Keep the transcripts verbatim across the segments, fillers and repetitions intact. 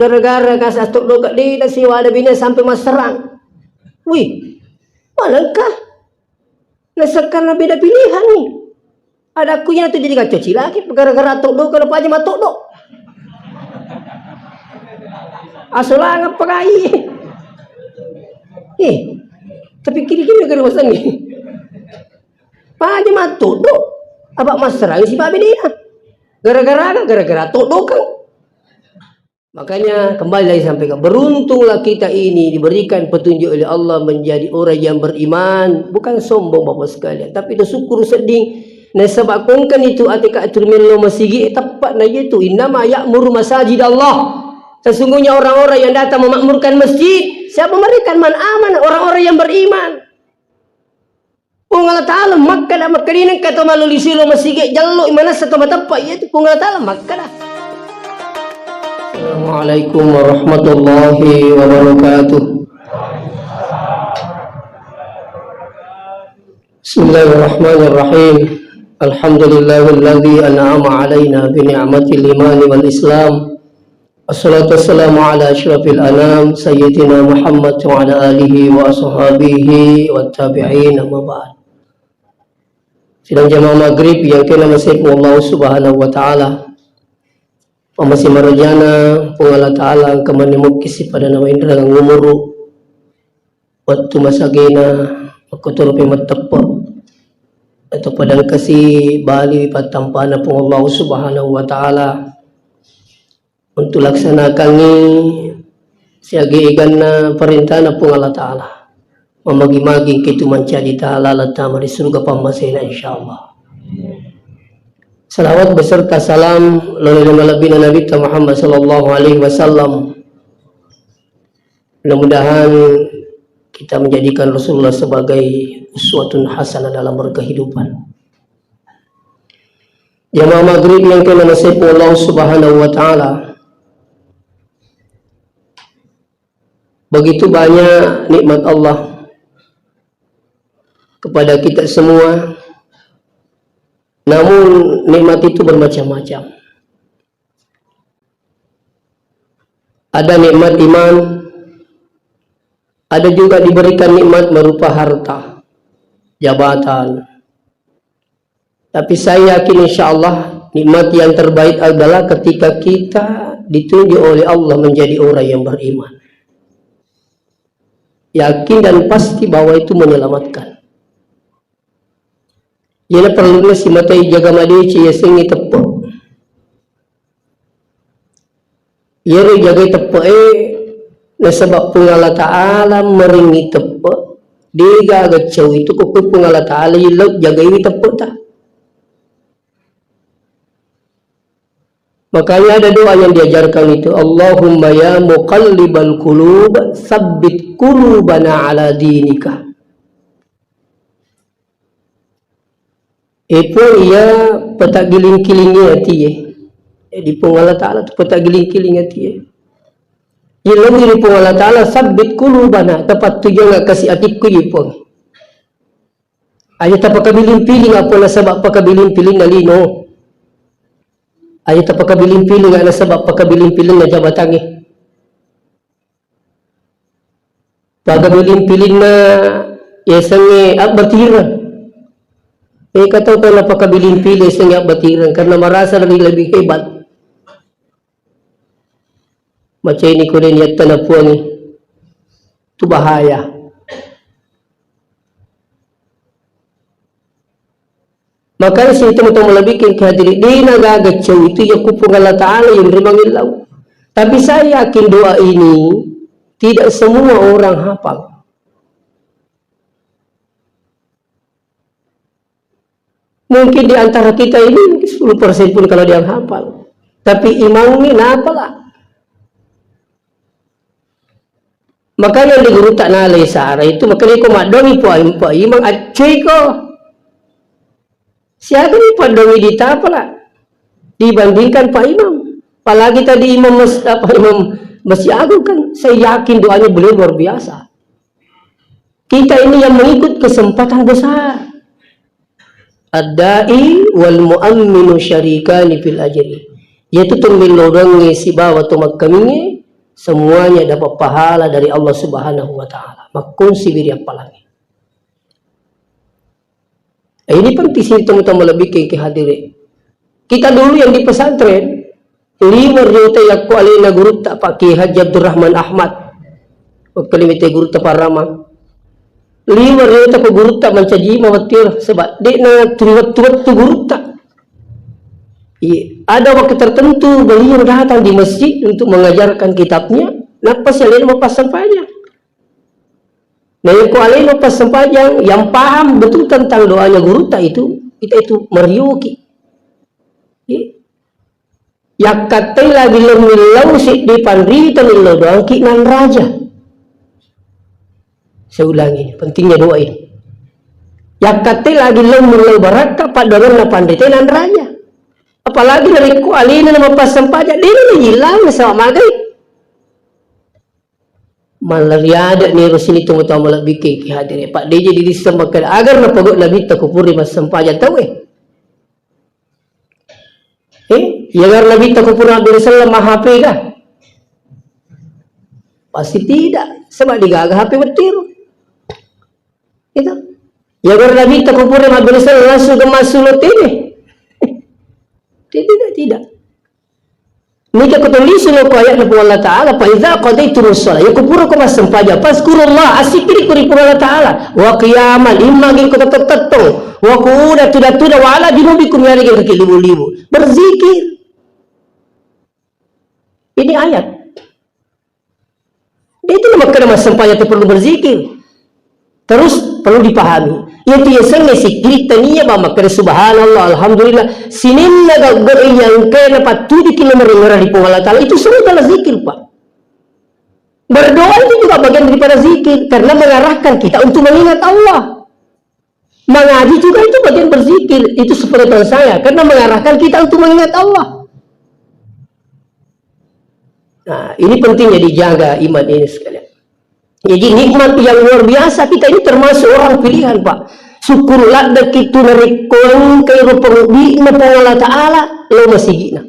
Gara-gara kasa toddoka de' nasiwada bine sampai masserang. Wih, malengka. Nasekkarna beda pilihan ni. Adakku iyana tu jadi kacau cilaki gara-gara toddoka na paja matoddo. Asolanga pagai. Eh, tapi kiri-kiri gara wasangi. Paja matoddo. Apa masserang si babedena. Gara-gara, gara-gara toddoka. Makanya kembali lagi sampaikan, beruntunglah kita ini diberikan petunjuk oleh Allah menjadi orang yang beriman, bukan sombong Bapak sekalian, tapi bersyukur sedih. Nasaba kongkan itu atika turmillo masigi tepat na itu innama ya'muru masajid Allah. Sesungguhnya orang-orang yang datang memakmurkan masjid, siapa mereka? Man aman, orang-orang yang beriman. Puang Allah Ta'ala makkada, makkedinengka to malolisi lo masigi jallo manessa to mateppa, iya tu Puang Allah Ta'ala makkada. Assalamualaikum warahmatullahi wabarakatuh. Bismillahirrahmanirrahim. Alhamdulillahilladzi an'ama alaina bi ni'matil imani wal islam. Wassalatu wassalamu ala asyrafil anam, Sayyidina Muhammad wa ala alihi wa ashabihi wa tabi'in, amma ba'd. Sidang jamaah maghrib yang kena masih Allah Subhanahu wa Ta'ala. Pamasi marajana Puang Allah Ta'ala engka manne mukkisi pada nawa inrang umuru. Wettu masagena makkotoro pe matteppe. Atau padang kasi bali pattampana Puang Allah Subhanahu wa Ta'ala. Untuk laksanakangngi siaga eganna parentana Puang Allah Ta'ala. Mamagi-magi engka tu mancaji taala lattama di surga pammasena insyaallah. Salawat beserta salam lolele malebbina Nabitta Muhammad sallallahu alaihi wasallam. Mudah-mudahan kita menjadikan Rasulullah sebagai uswatun hasanah dalam berkehidupan. Jamaah maghrib yang kena nasihat Allah Subhanahu wa Ta'ala. Begitu banyak nikmat Allah kepada kita semua. Namun nikmat itu bermacam-macam. Ada nikmat iman, ada juga diberikan nikmat berupa harta, jabatan. Tapi saya yakin insya Allah nikmat yang terbaik adalah ketika kita ditunjuk oleh Allah menjadi orang yang beriman. Yakin dan pasti bahwa itu menyelamatkan. Iyana parelluna simatai jaga madeceng yasengnge teppe. Iyaro jagai teppe'e nasaba Puang Allah Ta'ala marengngi teppe, degaga cau itu ko Puang Allah Ta'ala yellau jagaiwi teppeta. Makanya ada doa yang diajarkan itu, Allahumma ya muqallibal qulub, tsabbit qulubana ala dinika. E Puang, iya petaggiling-kilingi atie. Jadi Puang Allah Ta'ala tu petaggiling-kiling atie. Iya lebih di Puang Allah Ta'ala, tsabbit qulubana, tapattujunga kasi atikku, iya Puang. Aja tapakabiling-piling apa nasaba pakabiling-pilinna lino. Aja tapakabiling-piling nasaba pakabiling-pilingna jabatangnge. Pakabiling-pilinna yasengnge abbatireng. Engka tau tau napakabiling-piling yasengnge abbatireng karena merasa lebih, lebih hebat. Macaini ko de niattana Puangnge. Tu bahaya. Makanya situ mutong lebih ke hadiri dina gaga cau itu ya kupung Allah Ta'ala yang memang illau. Tapi saya yakin doa ini tidak semua orang hafal. Mungkin di antara kita ini mungkin sepuluh persen pun kalau dia hafal. Tapi imam ini napa lah? Makanya di guru tak nalai sara itu, makanya ko maddongi po, po imam accui ko. Siaga ni paddongi di tapa lah? Dibandingkan Pak Imam. Apalagi tadi imam mas, apa, imam Masjid Agung kan, saya yakin doanya beliau luar biasa. Kita ini yang mengikut kesempatan besar. Ad-da'i wal mu'amminu syarikani fil ajri. Yaitu to millodangnge sibawa to makkamingnge, Semuanya dapat pahala dari Allah Subhanahu wa Ta'ala. Makkungsi biri appalangi. Eh, ini penting sih, teman-teman, lebih ke, ke hadirin. Kita dulu yang di pesantren, lima riota yakko alena gurutta Pak Kiai Haji Abdurrahman Ahmad. Wakkalimite gurutta Parama. Lima riota ko gurutta mancaji mawattir, sebab dekna turi wettu-wettu gurutta. Iya, ada waktu tertentu beliau datang di masjid untuk mengajarkan kitabnya, nappa si alena mappassempajang. Nah, yang ko alena mappassempajang, yang paham betul tentang doanya gurutta itu, kita itu marioki. Iya. Yakkattai lagi lo millau seddi panrita millau doangki nanraja. Saya ulangi, pentingnya doa ini. Yakkattai lagi lo millau barakka paddoangenna panrita nanraja. Apalagi narekko alena na mappassempajang, dena najilang sama magai. Mala riada niro sini tau-tau malebbi ke hadire. Pak D J di disseng makkeda, agar napogok Nabitta kupuri massempajang tau e. Eh, iya agar Nabitta kupuri Nabi sallam ma H P kah? Pasti tidak. Sebab digaga H P wettiru. Itu. Ya agar Nabitta kupuri Nabi sallam langsung ke masuk lo T V. Tidak, tidak. Nika ko tulisino ko ayatna Puang Allah Ta'ala, "Fa idza qadaitumus shalah," ya kupura ko massempajang, "fazkurullah," assikkiri ko ri Puang Allah Ta'ala, "wa qiyaman," imma geng ko tetto-tetto, "wa qu'udan," tudang-tudang, "wa ala junubikum," yarega kaki libu-libu. Berzikir. Ini ayat. Itu makkeda massempajang itu perlu berzikir. Terus perlu dipahami. Itu yasengnge sikkiri tania ba makkeda subhanallah, alhamdulillah. Sininna gaggo yang kena patuduki nomor ngara di Puang Allah Ta'ala. Itu semua adalah zikir, Pak. Berdoa itu juga bagian daripada zikir karena mengarahkan kita untuk mengingat Allah. Mengaji juga itu bagian berzikir, itu sepengetahuan saya, karena mengarahkan kita untuk mengingat Allah. Nah, ini pentingnya dijaga iman ini sekalian. Jadi nikmat yang luar biasa, kita ini termasuk orang pilihan, Pak. Syukur ladde' itu narekko engkai ro panguddi'na Puang Allah Ta'ala, lo masigi'na.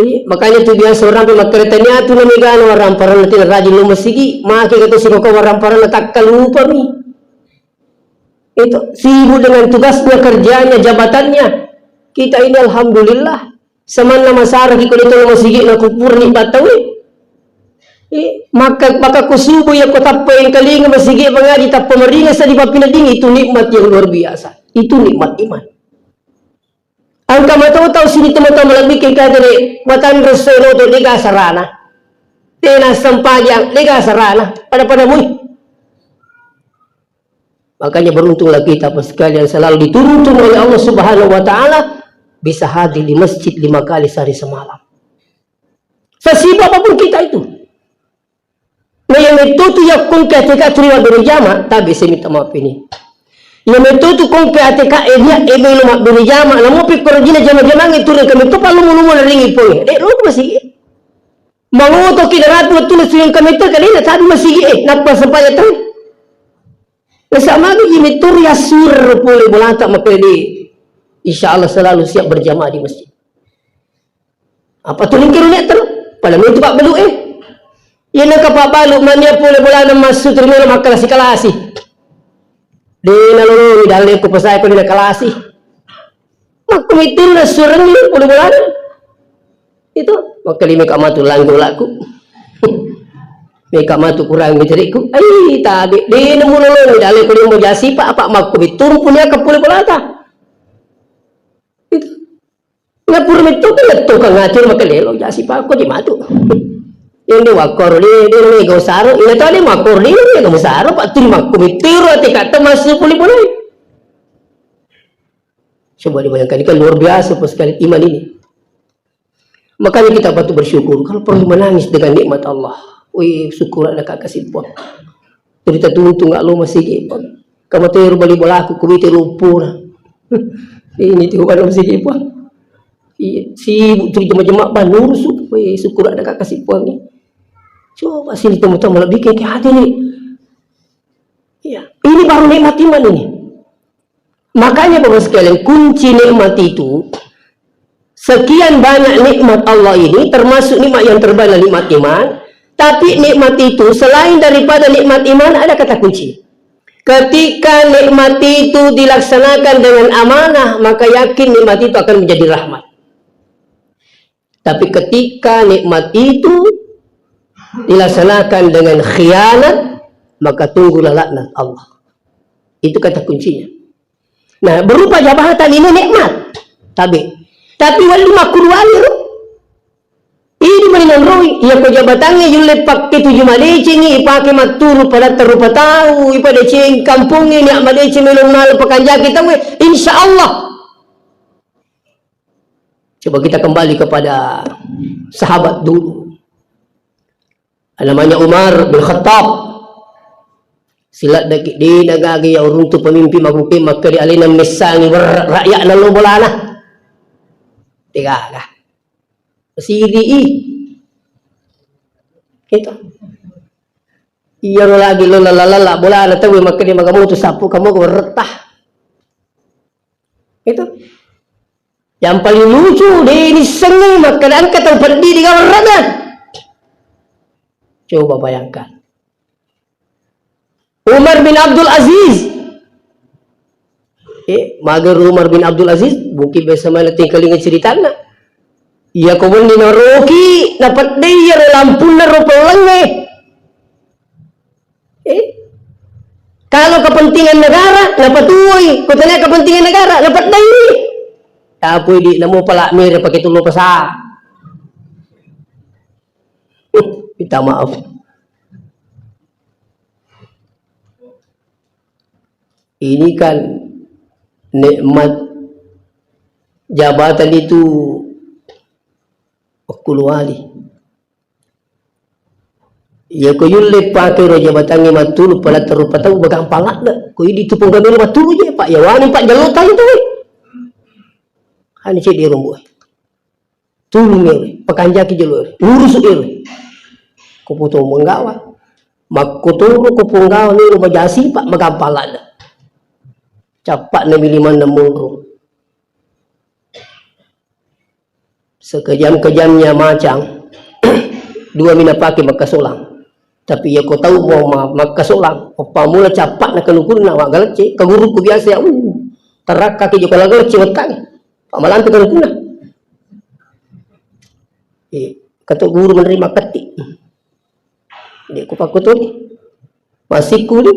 Iya, makanya tu biasa orang pi makkaretanya tu namegana waramparanna, tidak rajin lo masigi, maka kata si koko waramparanna takkalupami. Itu sibuk dengan tugasnya, kerjanya, jabatannya. Kita ini alhamdulillah, samanna masara ki ko de' to masigi na kupurni battawi. Iya, maka, maka ku subuh ya ko tappa engkalinga masigi pangaji tappa maringa sa di pappinedding, itu nikmat yang luar biasa. Itu nikmat iman. Engka mato tau sini teman-teman lebih ke kata de' matanre solo to de' ga sarana. De' na sempajang de' ga sarana. Pada-pada mui. Makanya beruntunglah kita Bapak sekalian selalu dituntun oleh Allah Subhanahu wa Ta'ala bisa hadir di masjid lima kali sehari semalam. Sesibuk apapun kita itu. Na iya metto tu yakkongke ateka turi mabbere jama, tabe semi tamape ni. Iya metto tu kongke ateka e dia e melo mabbere jama, namo pekko rajina jama-jamangnge turi engka metto pallumu-lumu naringi pole. De' ro masigi. Mangoto ki narapi wettunna suri engka metto kalena tabe masigi e, nappa sempajang tau. Nasaba magi iya metto ri assuro pole bolata makkeda de'. Insya Allah selalu siap berjamaah di masjid. Apa tu lingkiru nek telu? Pada mutu pabbalu e. Iya naka pabbalu mania pole bolana massu teri melo makkalasi-kalasi. De' nalolongi dalle ko pasai ko de' nakalasi. Makko mitir na sureng ni pole bolana. Itu makkalime ka matu langgo laku. Meka matu kurang mitirikku. Ai tabe de' nemu lolongi dalle ko de' mo jasi pa apa makko mitur punya ka pole bolata. Itu. Na pura metto ka letto ka ngatur makalelo jasi pakko je matu. Ende wakkoro de' de' mega usaro, ina tadi makkoro de' mega usaro, pa turi makko mittiro ate katta massu puli-puli. Coba dibayangkan, ini kan luar biasa Pak sekalian iman ini. Makanya kita patut bersyukur. Kalau perlu menangis dengan nikmat Allah. Wih, syukur ada kakak simpon. Jadi tatuntu nggak lo masigi, Pak. Kamu teru bali bolaku, kubite lumpur. Ini tuh ada masigi, Pak. Iya, sibuk cerita macam apa nurusu. Weh, syukur ada kakak si Puang ni. Coba sini teman-teman lebih kayak hati ni. Iya, ini baru nikmat iman ini. Makanya Bapak sekalian, kunci nikmat itu Sekian banyak nikmat Allah ini, termasuk nikmat yang terbaik adalah nikmat iman. Tapi nikmat itu, selain daripada nikmat iman, ada kata kunci. Ketika nikmat itu dilaksanakan dengan amanah, maka yakin nikmat itu akan menjadi rahmat. Tapi ketika nikmat itu dilaksanakan dengan khianat, maka tunggulah laknat Allah. Itu kata kuncinya. Nah, berupa jabatan ini nikmat. Tabe. Tapi walli makkuluwali ro. Idi mani nanroi, iya ko jabatangnge yulle pakke tuju madecengi, ipake matturu padatta rupa tau, ipadeceng kampongnge, niak madeceng melo mala pakanjaki tauwe, insya Allah. Coba kita kembali kepada sahabat dulu. Namanya Umar bin Khattab. Siladdaki de nagagi ya uruntu pemimpin makuke makkeda alena messangi wer-, rakyat nallo bolana. Degaga. Siri i. Gitu. Iyaro lagi lo lala-lala bolana tauwe makkeda magamutu sappu kamu werretta. Itu. Yang paling lucu, de nissengngi makkeda engka tau peddi di gawang raja. Coba bayangkan. Umar bin Abdul Aziz. Eh, mager Umar bin Abdul Aziz, mungkin biasa mana tingkalinga ceritana. Iya ko wenni naroki, napeddei iyaro lampunna ro pellengnge. Eh? Kalau kepentingan negara, napatuoi. Ko tania kepentingan negara, napeddai. Tapoi di namo pala mere pakai tulung pesa. Minta maaf. Ini kan nikmat jabatan itu makkuluwali. Iya ko yulle pake ro jabatangnge mattulu padatta rupa tau, magampang ladde. Ko idi tu ponggawa melo mattulu je, Pak. Iya wani, Pak, jalo tau tu. Ani cedde rombo. Tulung ero, pakanjaki jolo ero, ngurusu ero. Ko poto menggawa. Makkotoro ko ponggawa melo majasi, Pak, magampang ladde. Cappa na milimanna monro. Sekejam-kejamnya macang, dua mi napake makkasolang. Tapi iya ko tau mo ma-, makkasolang, pammula cappa'na kanukunna, maggalecce, ka guruku biasa ya, uh, tarakkaki jokka laggalecce wettangnge. Pamalampe kanukunna. Eh, kato guru menerima ketik. Dia ku pakkutuni. Masikku ni.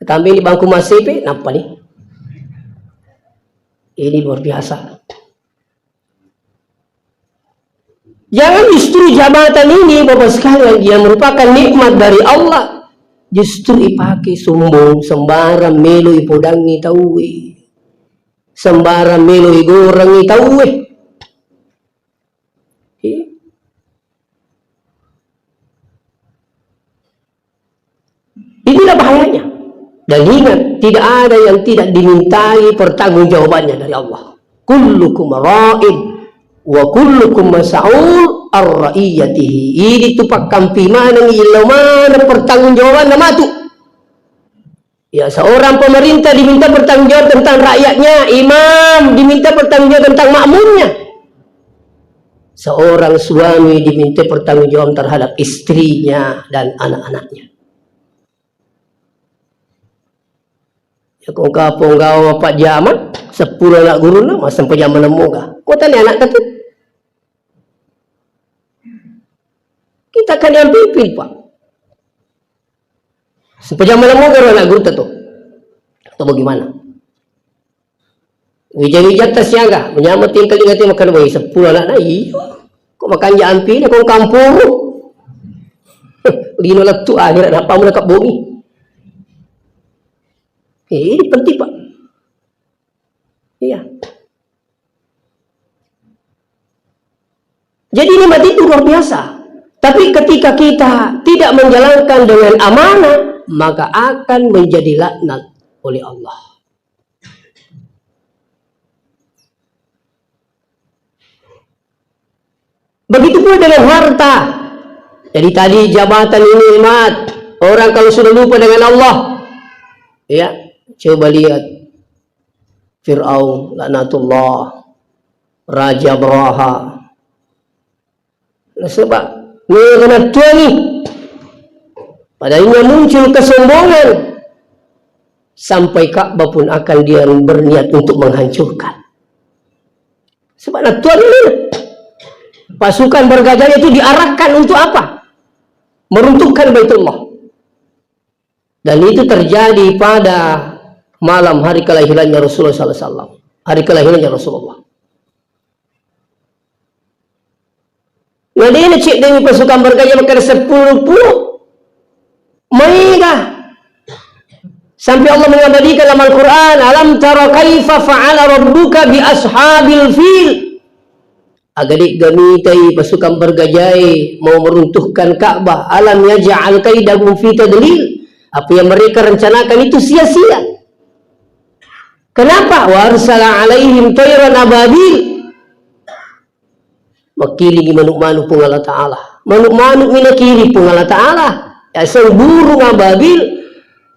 Tambai ni bangku masepe, nappa ni. Ini luar biasa. Jangan justru jabatan ini, Bapak sekalian, yang merupakan nikmat dari Allah, justru ipake sombong, sembarang melo ipodangi tauwe. Sembarang melo igorangi tauwe. Iya. Itulah bahayanya. Dan ingat, tidak ada yang tidak dimintai pertanggungjawabannya dari Allah. Kullukum ra'in wa kullukum mas'ul ar ra'iyatihi. Idi tu pakkampi maneng, illau maneng pertanggungjawabanna matu. Ya, seorang pemerintah diminta bertanggung jawab tentang rakyatnya, imam diminta bertanggung jawab tentang makmumnya. Seorang suami diminta bertanggung jawab terhadap istrinya dan anak-anaknya. Ya, ko engka ponggawa mapajjama, seppulo anak gurunna, massempajang malemmoga. Ko tania anak tu. Kita kan yang pimpin, Pak. Sempajang malemmoga ro anak gurutta to. Atau bagaimana? Wija-wijatta siaga, menyama tingkalinga te makkeda, "Woi, seppulo anakna, iya. Ko makanja ampina, ko kampuru." Lino lettu akhirat, nappa mula kabbongi. Eh, ini penting, Pak. Iya. Jadi nikmat itu luar biasa. Tapi ketika kita tidak menjalankan dengan amanah, maka akan menjadi laknat oleh Allah. Begitu pula dengan harta. Jadi tadi jabatan ini nikmat. Orang kalau sudah lupa dengan Allah, ya, coba lihat Fir'aun, laknatullah. Raja Abraha. Nasaba, mega nattuangi. Padahal muncul kesombongan. Sampai Ka'bah pun akan dia berniat untuk menghancurkan. Sebab nattuangi. Pasukan bergajahnya itu diarahkan untuk apa? Meruntuhkan Baitullah. Dan itu terjadi pada malam hari kelahirannya Rasulullah sallallahu alaihi wasallam. Hari kelahirannya Rasulullah. Nah, de' nacedde'mi pasukan bergajah makkeda seppulo puluh. Maega. Sampai Allah mengabadikan dalam Al-Quran, "Alam tara kaifa fa'ala rabbuka bi ashabil fil." Aga de'ga mitai pasukan bergajae mau meruntuhkan Ka'bah? Alam yaj'al kaidahum fi tadlil. Apa yang mereka rencanakan itu sia-sia. Kenapa? Wa arsala alaihim tairan ababil. Makkiringi manuk-manuk Puang Allah Ta'ala. Manuk-manuk mi nakiring Puang Allah Ta'ala. Yaseng burung ababil.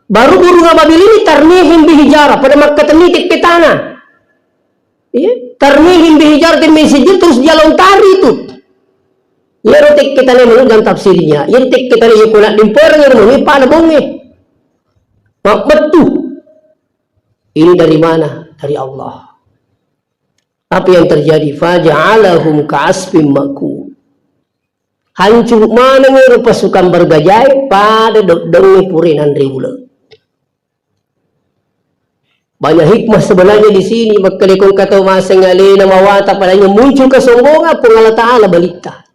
Baru burung ababil ini tarmihim bihijarah. Pada makkatenni tekke tanah. Iya, tarmihim bihijarah, terus dia lontari itu. Iyaro tekke tanah menurut dalam tafsirnya. Iyaro tekke tanah iya kona dimpereng iyaro mami pada bonge. Mabbetu. Ini dari mana? Dari Allah. Apa yang terjadi? Faja'alahum ka'asfim ma'kul. Hancur maneng ero pasukan bergajai pada doddongnge pura nanre uleng. Banyak hikmah sebenarnya di sini. Makkedeko engka tau maseng alena mawatang, padahal muncul kesombongan, Puang Allah Ta'ala balitta.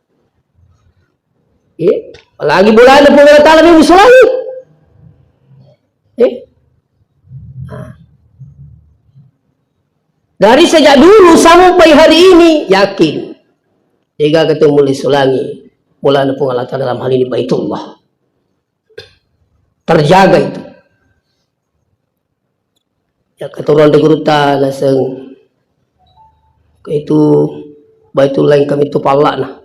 Eh, apalagi bolana Puang Allah Ta'ala memang isolangi. Eh? Nah. Dari sejak dulu sampai hari ini, yakin. De'gaga tau mulle isolangi bolana Puang Allah Ta'ala, dalam hal ini Baitullah. Terjaga itu. Ya, keturunan di gurutta naseng. Itu Baitullah yang kami tu pallana.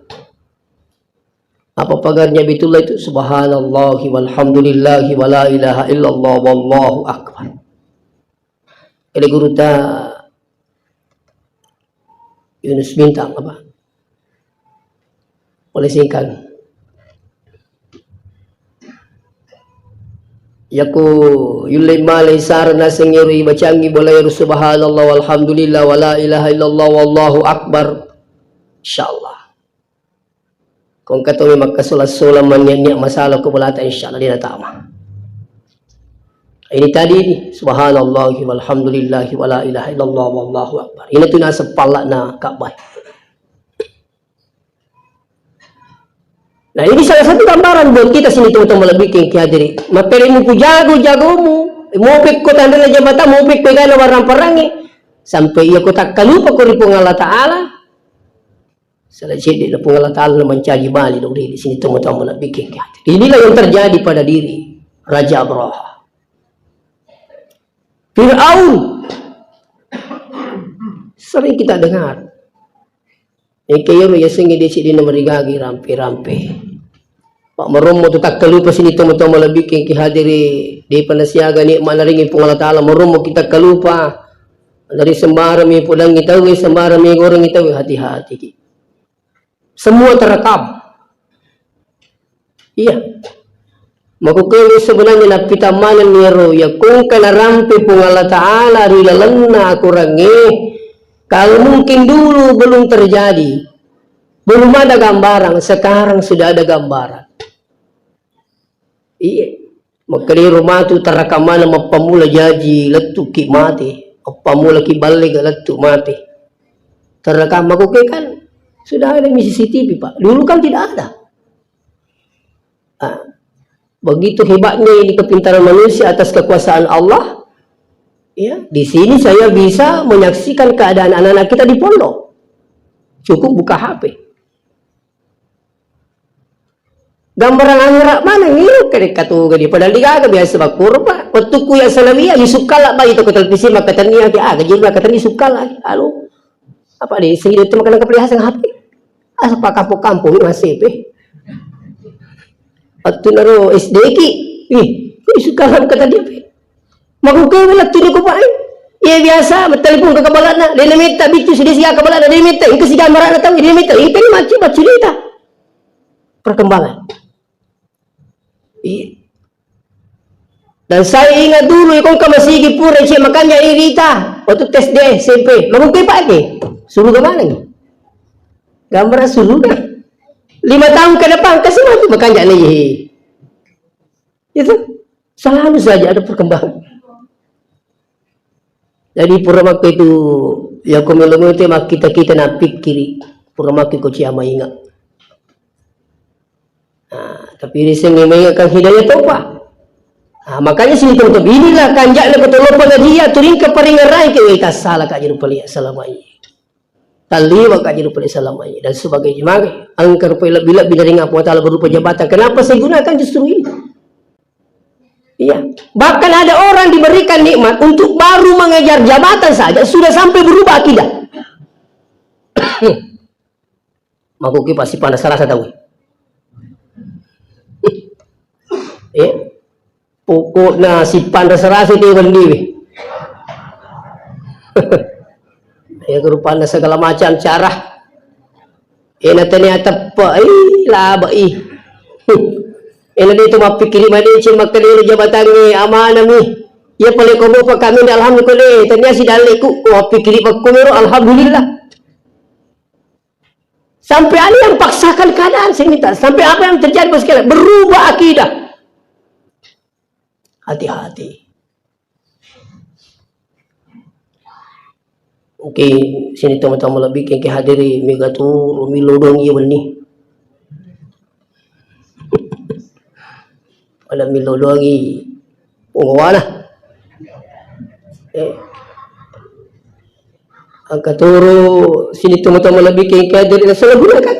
Apa pagarnya Baitullah itu? Subhanallahi walhamdulillahi wa la ilaha illallah wallahu akbar. Jadi gurutta Yunus Bintang apa? Boleh singkat. Yako yulle male isara naseng ero ibacangi bolana ero subhanallah walhamdulillah wa la ilaha illallah wallahu akbar. Insyaallah. Ko engka tau makkasola-sola mannia-nia masalah ko bolata, insyaallah de' natama. Ini tadi ini, subhanallahi walhamdulillahi wa la ilaha illallah wallahu akbar. Ini tu naseng pallana Ka'bah. Nah, ini salah satu gambaran buat kita sini, teman-teman, lebih yang kihadiri. Materi muku jago, jagomu. Mau pekko tandana jabatan, mau pekko gana warang perangi. Sampai iya ko takkalupa ko ri Puang Allah Ta'ala. Salah cedde na Puang Allah Ta'ala na mancaji bali dong di sini, teman-teman, lebih yang kihadiri. Inilah yang terjadi pada diri Raja Abraha. Fir'aun. Sering kita dengar. Engka iyaro yasengnge de' cedde'na marigagi rampe-rampe. Pak marommo tu takkalupa sini tomatoa malebbikkeng ki hadere, de'pa nasiaga nikmat naringi Puang Allah Ta'ala, marommo ki takkalupa. Dari sembarang mi podangi tauwe, sembarang mi gorengi tauwe, hati-hati ki. Semua terekam. Iya. Makkukkuwe sebenarnya nappitang manenni ero, iya ko engka narampe Puang Allah Ta'ala ri lalenna akorangnge, kalau mungkin dulu belum terjadi, belum ada gambaran, sekarang sudah ada gambaran. Iya. Makkedaro matu terekam maneng mappammula jaji lettuki mate, mappammula ki balle ga lettu mate. Terekam makkukkuwe kan sudah ada mi C C T V, Pak. Dulu kan tidak ada. Ah, begitu hebatnya ini kepintaran manusia atas kekuasaan Allah. Ya, di sini saya bisa menyaksikan keadaan anak-anak kita di pondok. Cukup buka H P. Gambarang akhirat maneng, iro kede katuga di padahal degaga biasa bakkuro, Pak. Wettukku ya sanawiyah, isukkala bayi toko televisi makkatenni ake, ah, gajir makkatenni sukkala ake. Alo. Apa de, sehingga itu makan kepelihara H P. Ah, apa kampung-kampung ini masih pe. Waktu naro S D ki, ih, ih, suka kamu kata dia pe. Makkukkuwe lettu ni ko, Pak, eh? Iya biasa, mattelepon ke kabalana, dena metta biccu, sudah siap kabalana, dena metta, itu si gambarana tahu, dena metta, itu ni macam macam cerita. Perkembangan. Iya. Dan saya ingat dulu, ikon ke masigi pura, cek makanya irita. Waktu tes D, S M P. Lalu ke pakai. Suruh ke mana ni? Gambar suruh ke. Lima tahun ke depan, kasih mati makanya ni. Itu. Selalu saja ada perkembangan. Jadi pura maka itu, ya, ko melo-melo te makkita-kita na pikkiri. Pura maka ko cia mainga. Nah, tapi riseng mainga kan hidayah topa. Nah, makanya sini tuntut inilah kanjakna ko tolo pengajian, turing ke paringerai ke, "Wei, tasala ka jiru pale selama ini. Taliwa ka jiru pale selama ini." Dan sebagainya. Maka engka rupa lebih-lebih dari ngapa taala berupa jabatan. Kenapa saya gunakan justru ini? Iya. Bahkan ada orang diberikan nikmat untuk baru mengejar jabatan saja sudah sampai berubah akidah. Mako ki pasti panas rasa tahu. Eh, pokoknya si panas rasa itu wendiwi. Ya, kerupaannya segala macam cara. Ena tania teppa, ih, laba, ih. Ena de tu mappikiri madeceng makkedai jabatangnge amanami. Iya pale ko mopa kami nda alhamdulillah, tania si dalleku, ko mappikiri pakkomero alhamdulillah. Sampai ada yang paksakan keadaan, saya minta. Sampai apa yang terjadi, Bos sekalian? Berubah akidah. Hati-hati. Oke, sini teman-teman lebih ke hadiri mega turu milodong iya wenni. Pada milodongi pengawana. Eh. Angka turu sini teman-teman lebih ke hadiri dan salah gunakan.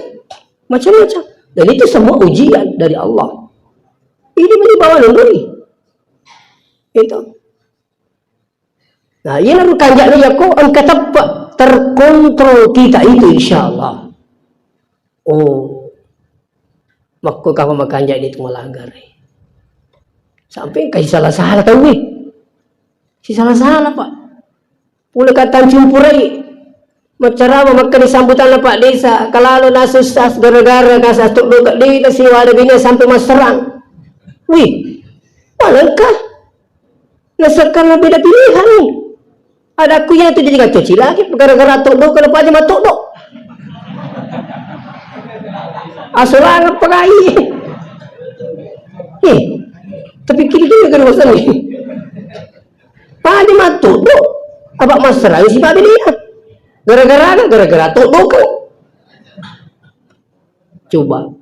Macam-macam. Dan itu semua ujian dari Allah. Ini meni bawa lunduri. Itu. Nah, iyana ro kanja'na yakko engka teppe' terkontrol kita itu, insya Allah. Oh, makko kapa makanja' itu malagare. Sampai engka sisala-sala tauwe. Sisala-sala, Pak. Pole kata cumpurai. Maccarama makkeda sambutanna Pak Desa, kalalo nasu sas gara-gara kasa toddo kedde nasiwada bine sampai masserang. Wih, malengka. Nasekka beda pilihan ni. Adakku iya tu jadi kacau cilaki gara-gara toddo kalau paja matoddo. Asolang apa kai? Eh, tapi kiri juga kan masa ni. Paja matoddo. Apa masserang si babi dia? Gara-gara gara-gara toddo kan. Coba.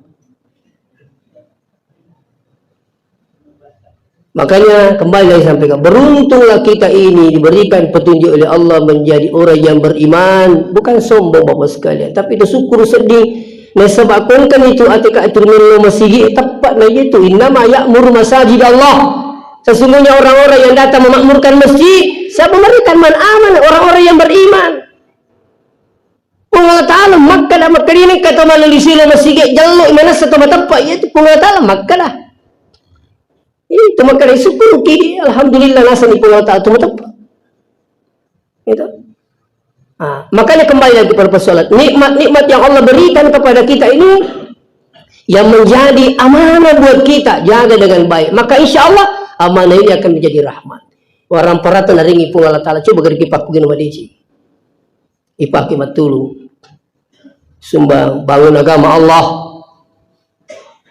Makanya kembali lagi sampaikan, beruntunglah kita ini diberikan petunjuk oleh Allah menjadi orang yang beriman, bukan sombong Bapak sekalian, tapi bersyukur sedih. Nasaba' kongkan itu atika itu mello masigi tepat na itu innama ya'muru masajid Allah. Sesungguhnya orang-orang yang datang memakmurkan masjid, siapa mereka man aman orang-orang yang beriman. Puang Allah Ta'ala makkeda, makkedani kata malli silo masigi jallo manessa to mateppa, iya tu Puang Allah Ta'ala makkeda. Itu makkeda syukur ki, alhamdulillah nasani Puang Allah Ta'ala tu mateppa. Gitu. Ah, makanya kembali lagi pada persoalan nikmat-nikmat yang Allah berikan kepada kita ini yang menjadi amanah buat kita, jaga dengan baik. Maka insya Allah amanah ini akan menjadi rahmat. Warang parata naringi Puang Allah Ta'ala, coba gari kipaku gino madeci. Ipake mattulung. Sumbang, bangun agama Allah.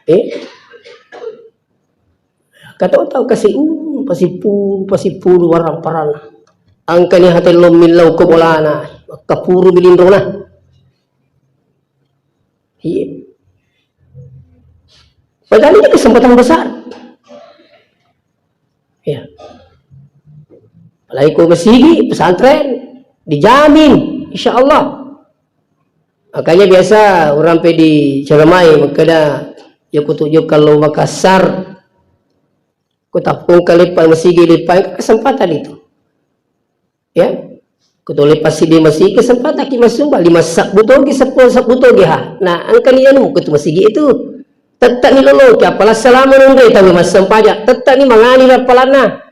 Eh? Kata tau kasi, uh, pasipulu, pasipulu warang parana. Angkani hate lommin lau ko bolana. Kapuru bilinrona. Iya. Padahal ini kesempatan besar. Ya. Apalagi ko masigi, pesantren, dijamin, insya Allah. Makanya biasa orang pe di ceramai, makkeda, ya kutu jokka lo Makassar, ko tappung kalepa masigi lepa, kesempatan itu. Ya. Ko tole pasi di masigi kesempatan ki masumba, lima sabbu togi, seppulo sabbu togi ha. Nah, angkani anu ko tu masigi itu. Tettani loloki, apala salama nonre tawe massempajang, tettani mangani rappalanna.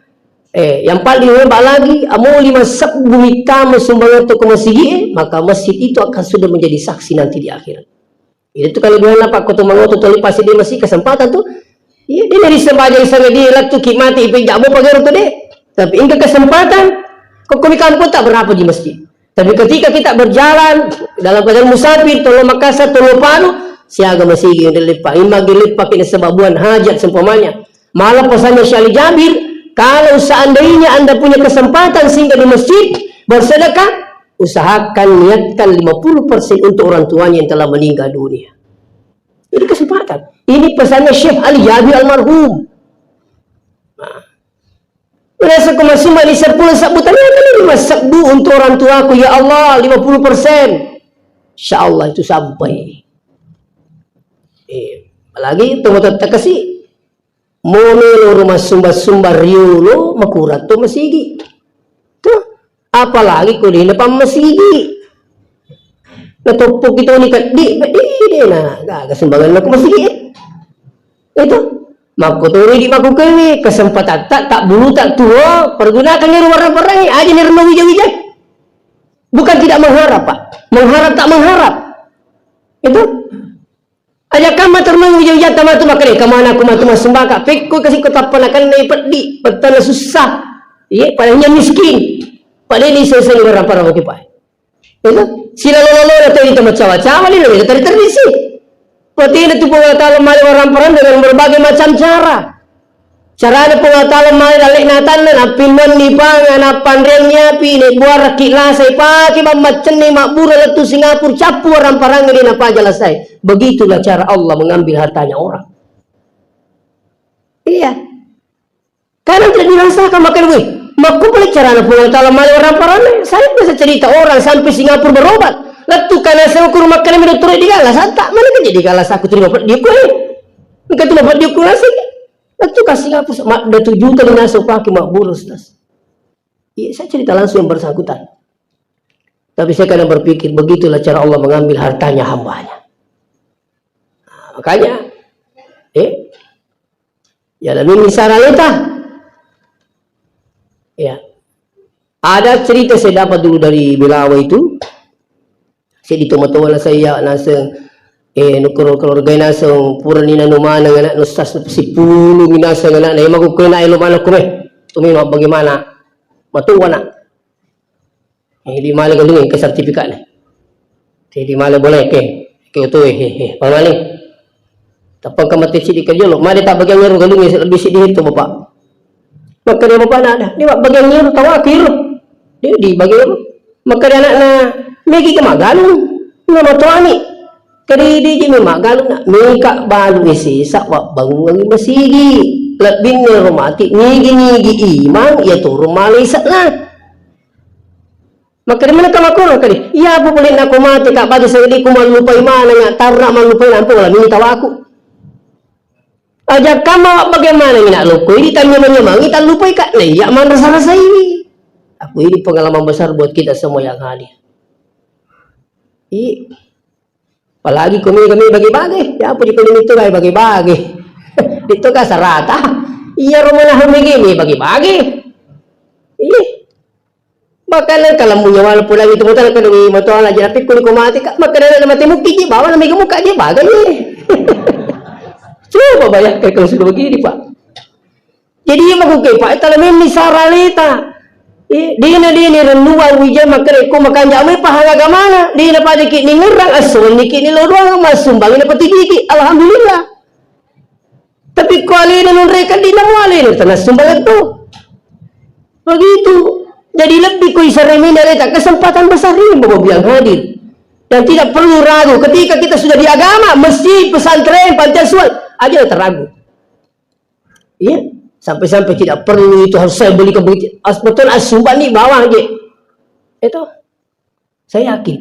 Eh, yang paling hebat lagi, amo lima sebbu mittama sumbangan to ke masigi, eh, maka masjid itu akan sudah menjadi saksi nanti di akhirat. Itu kalau dua na, Pak, ko to mangoto toli pasti di masjid kesempatan tu. Iya, dia dari sembahyang sangat dia latu ki mati ipe jabo pagero tu deh. Tapi engka kesempatan, kok kami kampung tak berapa di masjid. Tapi ketika kita berjalan dalam keadaan musafir, tolo Makassar, tolo Palu, siaga masigi udah lepa. Imma ge lepa kena sebabuan hajat seumpamanya. Malah pesannya Syekh Ali Jabir, kalau seandainya Anda punya kesempatan singgah di masjid, bersedekah, usahakan niatkan lima puluh persen untuk orang tuanya yang telah meninggal dunia. Ini kesempatan. Ini pesannya Syekh Ali Jabir almarhum. Nah, merasa ku masumba di sepuluh sebbu, ternyata ini lima sebbu untuk orang tuaku. Ya Allah, lima puluh persen. Insya Allah itu sampai. Eh, apalagi itu mau tetap kasih. Mo melo ro massumba-sumba riolo, makurang to masigi. Tuh, apalagi ko dena pammasigi. Natoppoki toni keddi, peddi dena, gaga sumbanganna ko masigi. Itu. Makkotoni di makkukkuwe, kesempatatta, tabbuluta tuo, pergunakan ero warang-warangnge, aja ni renno wija-wija. Bukan tidak mengharap, Pak. Mengharap tak mengharap. Itu. Aja kamma termeng wija-wija tamatu makkeda, "Kamana ku matu massumbaka?" Pekko kasi ko tappa nakennai peddi, pettanna sussa. Iye, padahal miskin. Padahal ni seseng barang-barang oke, Pak. Itu, silalo-lalo na tadi tama cawa-cawa ni, na tadi terisi. Patina tu Puang Allah Taala male warang-parang dengan berbagai macam cara. Carana Puang Allah Taala male dalle'na atanna, nappinnuanni panga, nappanreangngi api, naibbuarakki lasai, pake mammaccenni mabbura lettu Singapura, cappu warang-parangnge de napaja lasai. Begitulah cara Allah mengambil hartanya orang. Iya. Kadang tidak dirasakan, makanya, weh, makko pale carana Puang Allah Taala male warang-parangnge. Saya biasa cerita orang sampai Singapura berobat. Lettu kana saya ukur makkeda mi dottoro digala santa, mana kan jadi gala saku terima peddi ku, eh. Engka tu peddi ku lasai. Lettu ka Singapura, madda tujuh juta ni naseng pake mabbura, Ustaz. Iya, saya cerita langsung yang bersangkutan. Tapi saya kadang berpikir, begitulah cara Allah mengambil hartanya hambanya. Nah, makanya, eh, ya, lalu misara leta. Ya. Ada cerita saya dapat dulu dari Belawa itu. Seddi tomatoa naseng iya, naseng, eh, nukkoro keluarga naseng, purani nanu maneng anak nustas sipulung naseng anak, eh, maku kena elo mana kume. Tumi bagaimana? Matoa nak. Eh, di male galung ke sertifikat ne. Te di male boleh ke, ke oto, eh, eh, eh, pamale. Tappa engka mate siddi ka jolo, made tabbagiang ero galungnge lebbi siddi hetto, Bapak. Makkeda bapana, "Ada, de mabbagiang ero tau aku ero." De dibagi ero. Makkeda anakna, "Megi ka maggalung, na matoani." Kede de je memang galung na, meka balu ese sa wabbangungi masigi. Lebbinna ero mati, nigi-nigi imang, iya toro male isa'na. Makkeda mana ka makkoro kadi, iya apa boleh nako mate ka bagi seddi ku mallupai maneng, tarra mallupai nampa wala mini tawaku. Aja kamma bagaimana ngina lokko, ini tanya menyemangi tallupai ka, nah iya manrasa-rasa ini. Aku ini pengalaman besar buat kita semua yang hadir. Iya. Apalagi kami, kami bagi-bagi. Ya apa juga itu bagi-bagi. Itu kasarata. Iya rumah nahu begini bagi-bagi. Iya. Bahkan kalau punya walaupun lagi itu motor kalau di motor aja tapi kulit mati kak, maka ada mati mungkin dia bawa nama muka dia bagai. Coba bayangkan kalau sudah begini, Pak. Jadi iya makkukkuwe, Pak, tala memmi sara aleta. Eh, dena, dena rennua wija makkeda ko makanja mai pahang agamana. Dena pada ki ningerrang, assuwenni ki ni lodoang, massumbangi na petigiki. Alhamdulillah. Tapi ko alena nonreka dina mo alena tana sumbang tu. Begitu. Jadi lebih ko isaremina aleta kesempatan besar ini Bapak Ibu yang hadir. Dan tidak perlu ragu ketika kita sudah di agama, masjid, pesantren, panti asuhan, aja terragu. Iya, sampai-sampai tidak perlu itu harus saya beli ke begitu. As betul as sumpah ni bawah je. Itu saya yakin.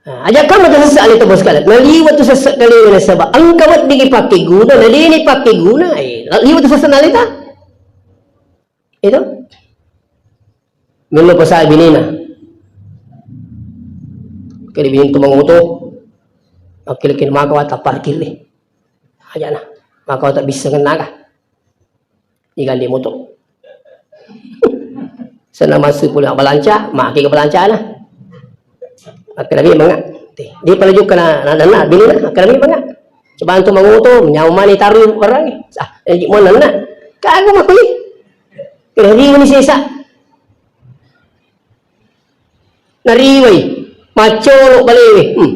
Nah, aja kamu tersesat itu bos kalian. Nah, liwat tu sesat kali ini sebab engkau buat digi pakai guna, nah ini pakai guna. Eh, liwat tu sesat nalita. Itu. Melo pasai binina. Kali bini tu mangoto. Oke, lagi maka wata parkir ni. Aja nah. Maka wata bisa ngenaga. Digandeng motor. Sana masuk pula balanca, make ke balanca na. Akkeda memang. Dia pernah juga na, na, na, bini na, akkeda memang. Coba antu mangoto, nyawa mana taruh orang. Ah, eh, mana na? Kagak mah kui. Kena ring ini sesa. Nariwai, maccolo balewe. Hmm.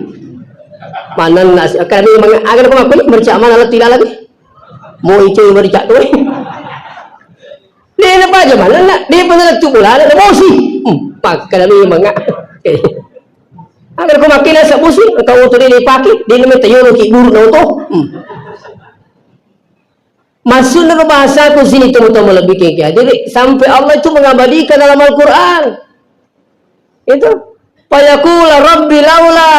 Manenna si-, kami mang-, aga nako makkoni, merica mana lettu ilaleng. Mo icoi merica tu. Dena paja manenna, dia pernah lettu bolana, na bosi. Hmm. Makkeda memang. Aga nako makkena sa bosi, kau tu dia dipake, dia namanya tayolo ki buru na oto. Hmm. Maksudnya bahasaku sini, teman-teman, lebih ke, jadi sampai Allah itu mengabadikan dalam Al-Quran. Itu. Fayaqula Rabbi laula.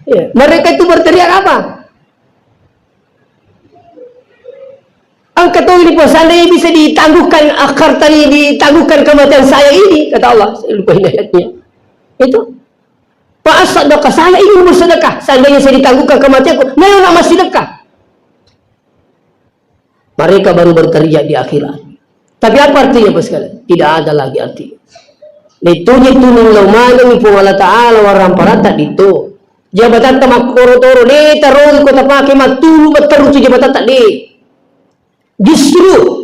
Ya, mereka itu berteriak apa? Engkau tahu ini, seandainya bisa ditangguhkan akar tadi, ditangguhkan kematian saya ini, kata Allah. Saya lupa ini ayatnya. Itu. Fa asaddaqa, saya ingin bersedekah. Seandainya saya ditangguhkan kematianku, nah, nak masih sedekah. Mereka baru berteriak di akhirat. Tapi apa artinya, Bapak sekalian? Tidak ada lagi artinya. Itu je tuning lau maneng Puang Allah Ta'ala warang parata dito. Jabatatta makkoro-toro, de tarogi ko tapake mattulu betteru tu jabatatta de. Justru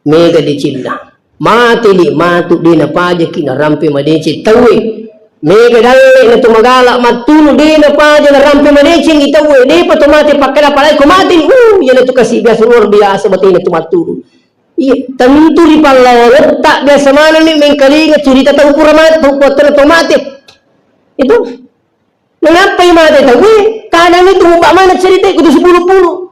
Mega decenna. Mate ni matu de napajaki narampe madeceng tauwe. Mega dalle na tu magala mattulu de napaja narampe madecengi tauwe. Depa to mate pakkeda palai ko mate ni. Uh, iyana tu kasi biasa luar biasa batena tu mattulu. Iya, tentu ri pallawangetta biasa maneng ni mengkalinga cerita tau pura mate, tau kuattana tau mate. Itu. Menappai mate tauwe, kadang itu mubba mana cerita kudu sepuluh-puluh.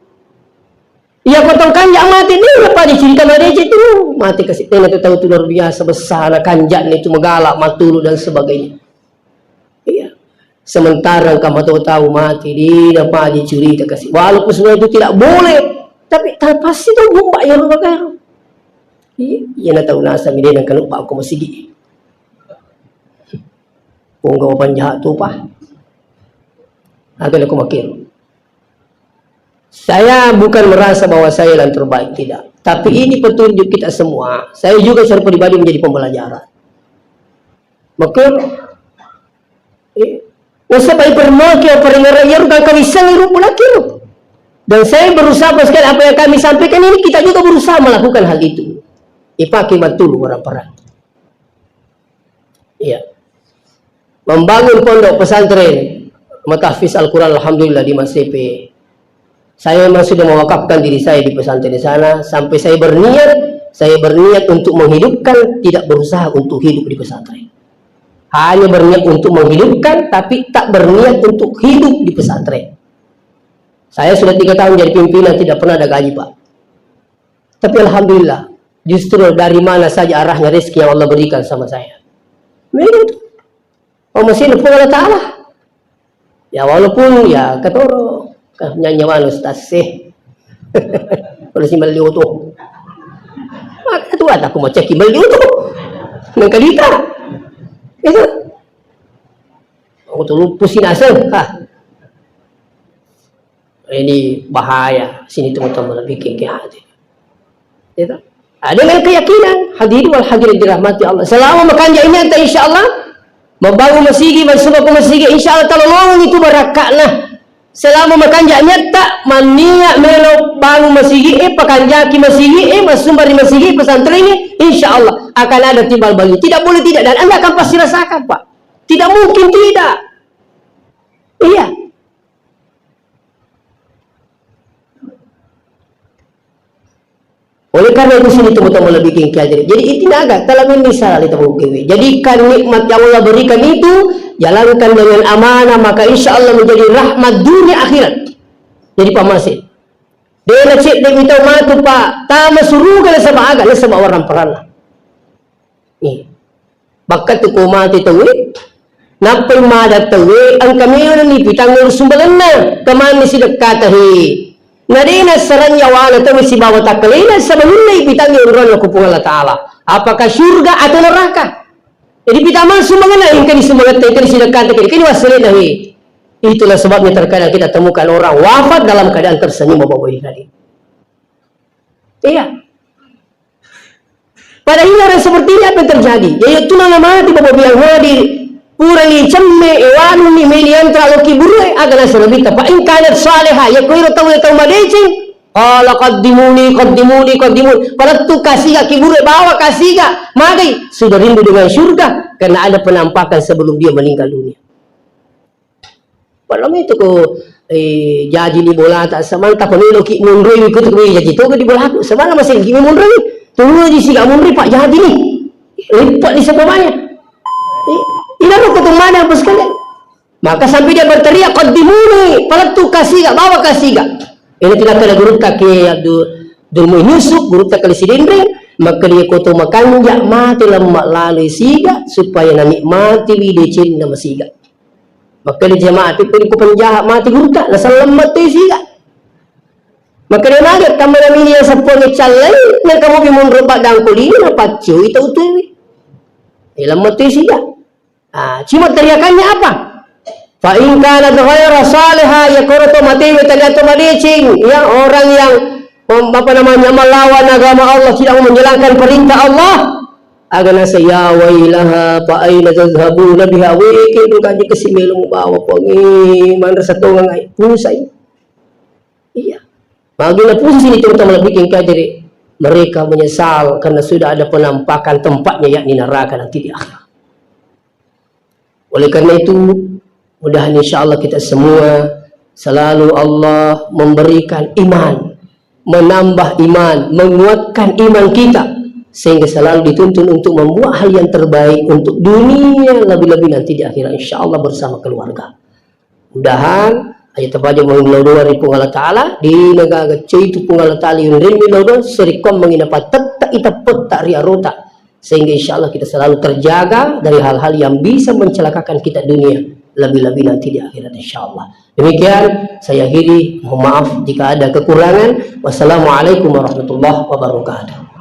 Iya, ko tau kanja mate, ni apa dicerita madeceng tu? Mate kasi, tena tu tau tu luar biasa besar, kanja ni tu magala, matulu dan sebagainya. Iya. Sementara engka matau tau mate, de napaja cerita kasi. Walaupun sebenarnya itu tidak boleh, tapi ta-, pasti tau mubba ya, Bapak. Iya, iya na tau nasa mi de nengkalupa ko masigi. Pongga wapan jahat tu, Pak. Aga nako makkiro. Saya bukan merasa bahwa saya yang terbaik, tidak. Tapi ini petunjuk kita semua. Saya juga secara pribadi menjadi pembelajaran. Makkiro, eh, nasaba ipermake apa ringerang iyaro gangka wisseng iru pulakiro. Dan saya berusaha, Pak sekalian, apa yang kami sampaikan ini, kita juga berusaha melakukan hal itu. Ipake mattulu orang perang. Iya. Membangun pondok pesantren, matahfiz Al-Quran, alhamdulillah, di Masepe. Saya memang sudah mewakafkan diri saya di pesantren di sana, sampai saya berniat, saya berniat untuk menghidupkan, tidak berusaha untuk hidup di pesantren. Hanya berniat untuk menghidupkan, tapi tak berniat untuk hidup di pesantren. Saya sudah tiga tahun jadi pimpinan, tidak pernah ada gaji, Pak. Tapi alhamdulillah, justru dari mana saja arahnya rezeki yang Allah berikan sama saya. Memang itu. Oh, masih Puang Allah Ta'ala. Ya, walaupun ya katoro, kan nyanyi wanu stasih. Kalau si meliu tu. Maka tu ada aku mau cek meliu tu. Nang kalita. Itu. Aku tuh lupa sih naseng. Hah. Ini bahaya. Sini teman-teman bikin ke hati. Gitu. Ah, dengan keyakinan, hadirin wal hadirat dirahmati Allah. Selama makanja niatta, insya Allah, membangun masigi, masuk ke masigi, insya Allah, kalau lolong itu barakatna. Selama makanja niatta, mania melo bangun masigi, eh, pakanjaki masigi, eh, masumbar di masigi, pesantren ini, insya Allah, akan ada timbal balik. Tidak boleh tidak, dan Anda akan pasti rasakan, Pak. Tidak mungkin tidak. Iya. Oleh karena itu, sini teman-teman lebih gengkel. Jadi, jadi intinya agak, kalau ini salah, kita mau gawe. Jadikan nikmat yang Allah berikan itu, jalankan dengan amanah, maka insya Allah menjadi rahmat dunia akhirat. Jadi pamase. Dena cedde mitau matu, Pak, tama suruga nasaba aga, nasaba warang parana. Nih. Bakka tu ko mate tauwe, nappai mada tauwe, engka melo'ni pitangngi sumbangenna, kemanni sidekkata he. Na de nassarang nyawana tauwe sibawa takkalena, sabangunna ipitangngi onronna ku Puang Allah Ta'ala. Apakah surga atau neraka? Jadi pitamang sumbangenna, engka di sumbangetta, engka di sidekkata, engka di wassalena he. Itulah sebabnya terkadang kita temukan orang wafat dalam keadaan tersenyum, Bapak Ibu Hadirin. Iya. Pada hal yang seperti ini apa yang terjadi? Ya, itu nama mati bapak biang hadir. Purani cemme, ewanuni, meni antra loki burue, aga nasaba nabitta. Fa in kanat salihah, ya koiro tau, ya tau madeceng. Qala qaddimuni, qaddimuni, qaddimuni. Palettu kasiga ki burue, bawa kasiga. Magai, sudah rindu dengan surga karena ada penampakan sebelum dia meninggal dunia. Padahal itu ko, eh, jaji ni bolata, samanta ko meloki monroi ko tu, eh, jaji toga di bolaku. Sebenarnya masih gini monroi. Tunggu di siga monroi, Pak, jaji ni. Lipat di sebelahnya. Eh, ini aku tuh mana apa sekalian? Maka sampai dia berteriak, "Qaddimuni, palettu kasiga, bawa kasiga." Ini tidak ada guru tak ke Abdul, Abdul Muin Yusuf, guru tak kali Sidendreng, maka dia koto makanja mati lemak lalu siga, supaya nanikmati wi decenna masiga. Makkeda jamaah, "Peppedding ku penjahat mati gurutta, nasallang metto siga." Makkeda mage, "Kamma namini yang seppuang callai, na kamu bi monro paddangko lino, na paccoi tau tuwi." Eh, lammetto siga. Ah, cuma teriakannya apa? "Fa in kanat ghaira salihah," ya koro to matewe tania to madeceng, ya orang yang mem-, apa namanya, melawan agama Allah, tidak mau menjalankan perintah Allah. Aga nasa, "Ya wailaha, fa aina tadhhabuna biha?" Weke dong kaji kasi melo mubawa Puang, eh, manre satongang ai, pusai. Iya. Magi na pusai sini terutama lebih kengkai dari mereka menyesal karena sudah ada penampakan tempatnya, yakni neraka nanti di akhirat. Oleh karena itu, mudahan insya Allah kita semua selalu Allah memberikan iman, menambah iman, menguatkan iman kita, sehingga selalu dituntun untuk membuat hal yang terbaik untuk dunia, lebih-lebih nanti di akhirat, insya Allah bersama keluarga. Mudahan aja tapaja mau lao doa ri Puang Allah Ta'ala, di negaga coitu Puang Allah Ta'ala yunrinni lao doa, serikkuang mangina patetta ita petta ri arota. Sehingga insya Allah kita selalu terjaga dari hal-hal yang bisa mencelakakan kita dunia, lebih-lebih nanti di akhirat, insya Allah. Demikian saya akhiri, mohon maaf jika ada kekurangan. Wassalamualaikum warahmatullahi wabarakatuh.